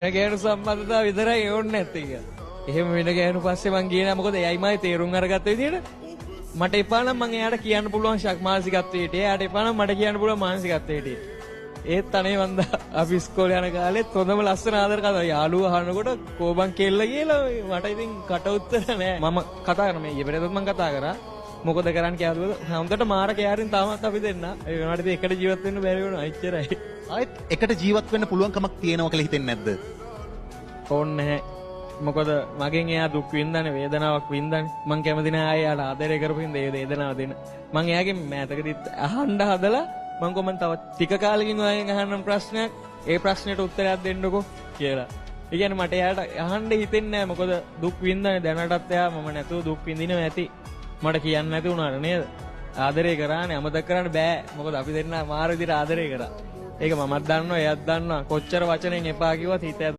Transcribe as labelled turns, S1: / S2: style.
S1: වෙන ගෑනු සම්බන්ධතාව විතරයි ඕනේ නැත්තේ කියලා. එහෙම වෙන ගෑනු පස්සේ මං ගියේ නෑ, මොකද එයයි මයි තේරුම් අරගත්ත විදියට මට එපා නම් මං එයාට කියන්න පුළුවන් ශක් මානසිකත්වයේ හිටියේ. එයාට එපා නම් මට කියන්න පුළුවන් මානසිකත්වයේ හිටියේ. ඒත් අනේ වන්දා අපි ඉස්කෝලේ යන කාලෙත් හොඳම ලස්සන ආදර කතා. යාළුවෝ අහනකොට කෝබන් කෙල්ල කියලා මට ඉතින් කට උත්තර නෑ. මම කතා කරන මේ ඊයේ පෙරේදත් මං කතා කරා. මොකද කරන්න කියලා හොඳට මාර කෑරින් තාමත් අපි දෙන්න. ඒ වුණාට ඉතින් එකට ජීවත් වෙන්න බැරි වුණා. එච්චරයි.
S2: ආයෙත් එකට ජීවත් වෙන්න පුළුවන්කමක් තියෙනවා කියලා හිතෙන්නේ නැද්ද?
S1: ඕනේ නැහැ. මොකද මගෙන් එයා දුක් වින්දානේ, වේදනාවක් වින්දානේ. මං කැමති නෑ ආයෙ එයාට ආදරය කරපු හින්දා ඒ වේදනාව දෙන්න. මං එයාගෙන් මෑතකදීත් අහන්න හදලා මං කොහොමද තව ටික කාලෙකින් ඔයාගෙන් අහන්නම් ප්‍රශ්නයක්, ඒ ප්‍රශ්නෙට උත්තරයක් දෙන්නකෝ කියලා. ඒ කියන්නේ මට එයාට අහන්න හිතෙන්නේ නෑ, මොකද දුක් වින්දානේ දැනටත් එයා මම නැතුව දුක් විඳිනවා ඇති. මට කියන්න නැති වුණාට නේද? ආදරය කරානේ, අමතක කරන්න බෑ. මොකද අපි දෙන්නා මාර විදිහට ආදරය කරා. ඒක මමත් දන්නවා, එයාත් දන්නවා. කොච්චර වචනෙන් එපා කිව්වත් හිත